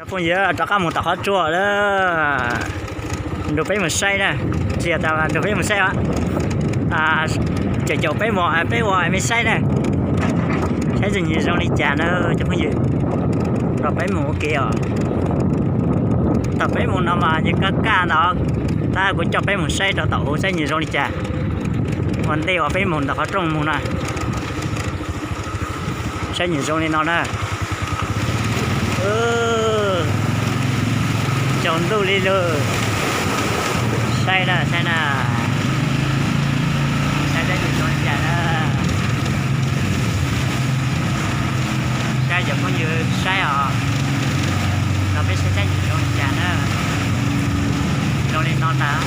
Phooj ywg, rov qab mus tom qhov tsua lawm. Nrog peb mus saib na. Tsis yog tas nrog peb mus saib os, caum caum peb mus, peb ua me saib na, saib txoj nyem zoo li cas na cov phooj ywg. Rau peb mus ua ke os. Thaum peb mus no mas yeej kaj kaj ntawd, tab kuv coj peb mus saib rau tom hauv saib nyem zoo li cas. Ua ntej uas peb mus tom qhov rooj mus na, saib nyem zoo li no na. Tsaus ntuj li lawm. Saib na, saib na, saib saib nyem zoo li cas na. Saib cov phooj ywg saib os, no peb saib saib nyem zoo li cas na. Zoo li no ntag.